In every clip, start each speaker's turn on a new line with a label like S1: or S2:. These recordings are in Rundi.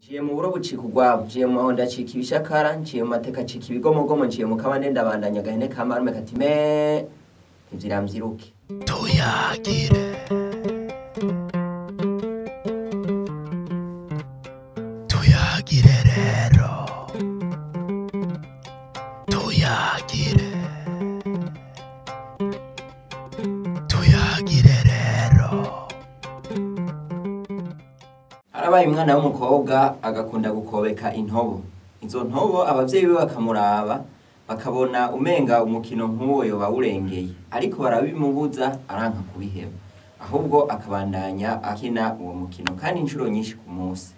S1: Nciye mu buro bucika urwabo, nciye mu mahondo acika ibishakara, nciye mu mateka acika ibigomogomo, nciye mu kabande ndabandanya agahene ka marume kati me ntivyiramvyiruke.
S2: Tuyagire. Tuyagire rero. Tuyagire. Tuyagire rero.
S1: Harabaye umwana w'umukobwa agakunda gukobeka intobo. Izo ntobo abavyeyi be bakamuraba bakabona umenga umukino nk'uwo yoba awurengeye, ariko barabimubuza aranka kubiheba, ahubwo akabandanya akina uwo mukino kandi incuro nyinshi ku munsi.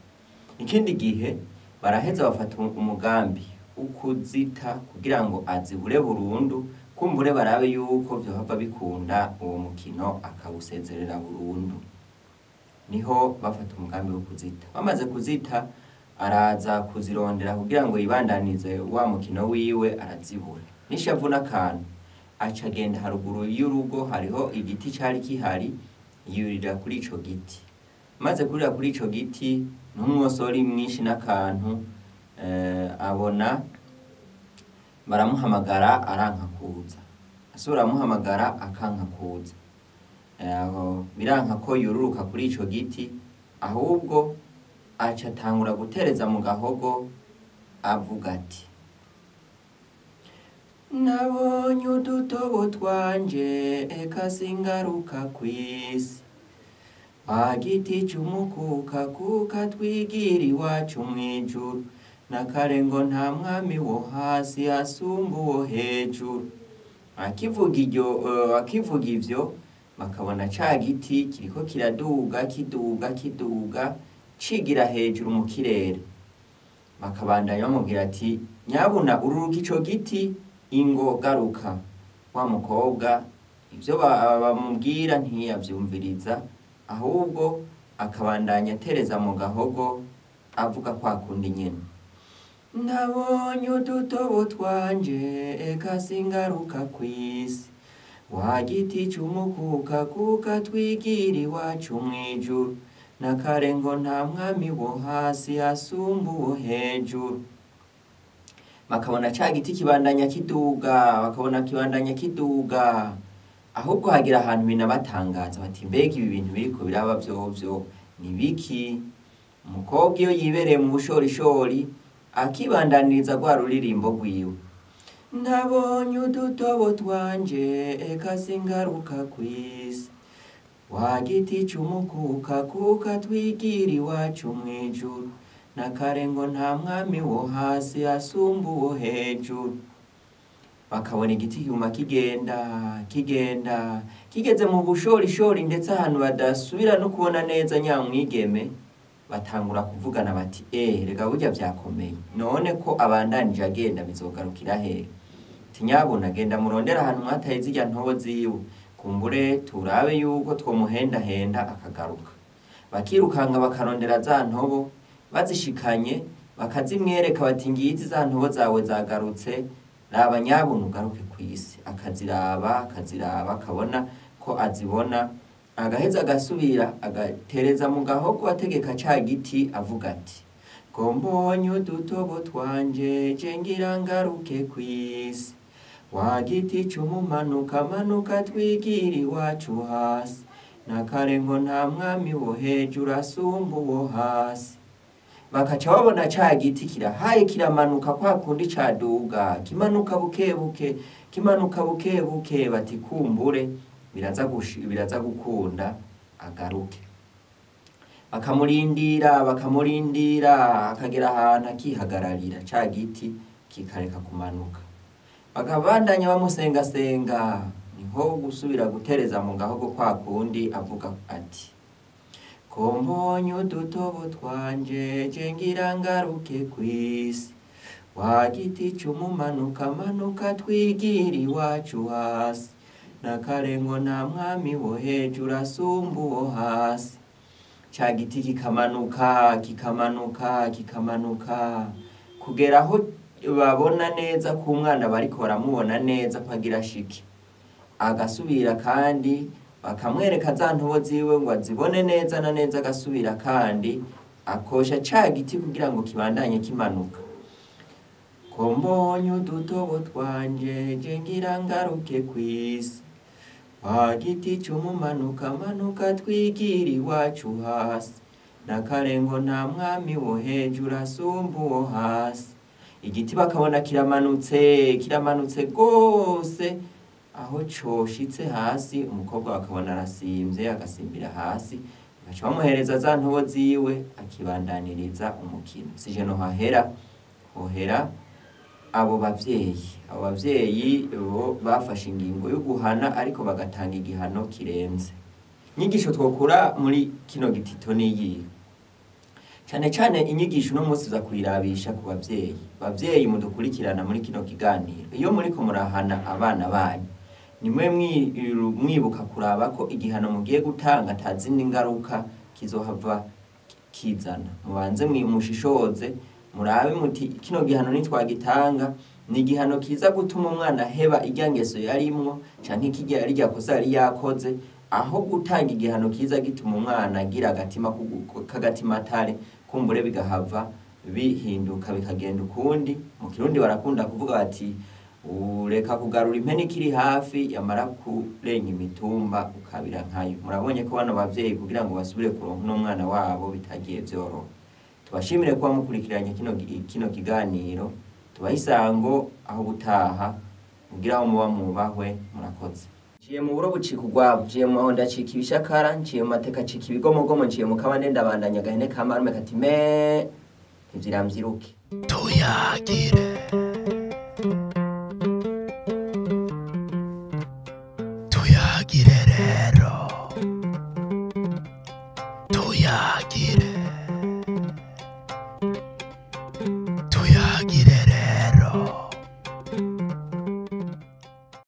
S1: Ikindi gihe baraheza bafata umugambi wo kuzita kugira ngo azibure burundu, kumbure barabe yuko vyohava bikunda uwo mukino akawusezerera burundu. Niho bafata umugambi wo kuzita. Bamaze kuzita araza kuzirondera kugira ngo yibandanize wa mukino wiwe, arazibura. N'ishavu n'akantu aca agenda haruguru y'urugo, hariho igiti cari kihari, yurira kuri ico giti. Maze kurira kuri ico giti n'umwosori mwinshi n'akantu, abona baramuhamagara aranka kuza. Asubira aramuhamagara akanka kuza. Aho biranka ko yururuka kuri ico giti, ahubwo aca atangura gutereza mu gahogo avuga ati: Nabonye udutobo twanje eka singaruka kw'isi, wa giti c'umukuka kuka twigira iwacu mw'ijuru, na kare ngo nta mwami wo hasi asumba uwo hejuru. Akivuga iryo, akivuga ivyo bakabona ca giti kiriko kiraduga kiduga kiduga cigira hejuru mu kirere. Bakabandanya bamubwira ati: nyabuna ururuka ico giti ingo garuka. Wa mukobwa ivyo bamubwira ntiyavyumviriza, ahubwo akabandanya atereza mu gahogo avuga kwa kundi nyene: Nabonye udutobo twanje eka singaruka kw'isi, wa giti c'umukuka kuka twigira iwacu mw'ijuru, na kare ngo nta mwami wo hasi asumba uwo hejuru. Bakabona ca giti kibandanya kiduga, bakabona kibandanya kiduga, ahubwo hagira ahantu binabatangaza bati: mbega ibi bintu biriko biraba vyovyo ni biki? Umukobwa iyo yibereye mu bushorishori akibandaniriza rwa ruririmbo rwiwe: Nabonye udutobo twanje eka singaruka kw'isi, wa giti c'umukuka kuka twigira iwacu mw'ijuru, na kare ngo nta mwami wo hasi asumba uwo hejuru. Bakabona igiti kiguma kigenda kigenda kigeze mu bushorishori, ndetse ahantu badasubira no kubona neza nyamwigeme, batangura kuvugana bati: rega burya vyakomeye, none ko abandanije agenda bizogarukira hehe? Tinyabuna agenda murondera ahantu mwataye zirya ntobo ziwe, kumbure turabe yuko twomuhendahenda akagaruka. Bakirukanga bakarondera za ntobo, bazishikanye bakazimwereka bati: ngizi za ntobo zawe zagarutse, raba nyabuna ugaruke kw'isi. Akaziraba akaziraba akabona ko azibona, agaheza agasubira agatereza mu gahogo ategeka ca giti avuga ati: ngo mbonye udutobo twanje je ngira ngaruke kw'isi, wa giti c'umumanuka manuka twigira iwacu hasi, na kare ngo nta mwami wo hejuru asumba uwo hasi. Bakaca babona ca giti kirahaye kiramanuka kwa kundi caduga, kimanuka buke buke, kimanuka buke buke, bati kumbure biraza gukunda agaruke. Bakamurindira bakamurindira, akagera ahantu akihagararira, ca giti kikareka kumanuka. Bakabandanya bamusengasenga, niho gusubira gutereza mu gahogo kwa kundi avuga ati: ko mbonye udutobo twanje je ngira ngaruke kw'isi, wa giti c'umumanuka manuka twigira iwacu hasi, na kare ngo nta mwami wo hejuru asumba uwo hasi. Ca giti kikamanuka kikamanuka kikamanuka kugera aho babona neza ko umwana bariko baramubona neza ko agira ashike. Agasubira kandi bakamwereka za ntobo ziwe ngo azibone neza na neza, agasubira kandi Akosha ca giti kugira ngo kibandanye kimanuka. Ko mbonye udutobo twanje, je ngira ngaruke kw'isi. Wa giti c'umumanuka, manuka twigira iwacu hasi. Nakarengo nta mwami wo hejuru asumba uwo hasi. Igiti bakabona kiramanutse, kiramanutse gose, aho coshitse hasi umukobwa bakabona arasimvye, agasimbira hasi, bagaca bamuhereza za ntobo ziwe akibandaniriza umukino. Sije no hahera, hohera abo bavyeyi. Abo bavyeyi bo bafashe ingingo yo guhana ariko bagatanga igihano kirenze. Inyigisho twokura muri kino gitito niyi. Cane cane inyigisho uno munsi uza kuyirabisha ku bavyeyi. Bavyeyi mudukurikirana muri kino kiganiro, iyo muriko murahana abana banyu, nimwe mwibuka kuraba ko igihano mugiye gutanga atazindi ngaruka kizohava kizana. Mubanze mushishoze, murabe muti kino gihano nitwagitanga ni igihano kiza gutuma umwana aheba irya ngeso yarimwo canke kirya rirya kosa yari yakoze, aho gutanga igihano kiza gituma umwana agira agatima k'agatimatare, kumbure bigahava bihinduka bikagenda ukundi. Mu Kirundi barakunda kuvuga bati ureka kugarura impene ikiri hafi yamara kurenga imitumba ukabira nkayo. Murabonye ko bano bavyeyi kugira ngo basubire kuronka uno mwana wabo bitagiye vyoroha. Tubashimire kuba mukurikiranye kino kiganiro, tubahe isango aho gutaha mugira aho muba mubahwe. Murakoze. Nciye mu buro bucika urwabo, nciye mu mahondo acika ibishakara, nciye mu mateka acika ibigomogomo, nciye mu kabande ndabandanya agahene ka marume kati me ntivyiramvyiruke.
S2: Tuyagire.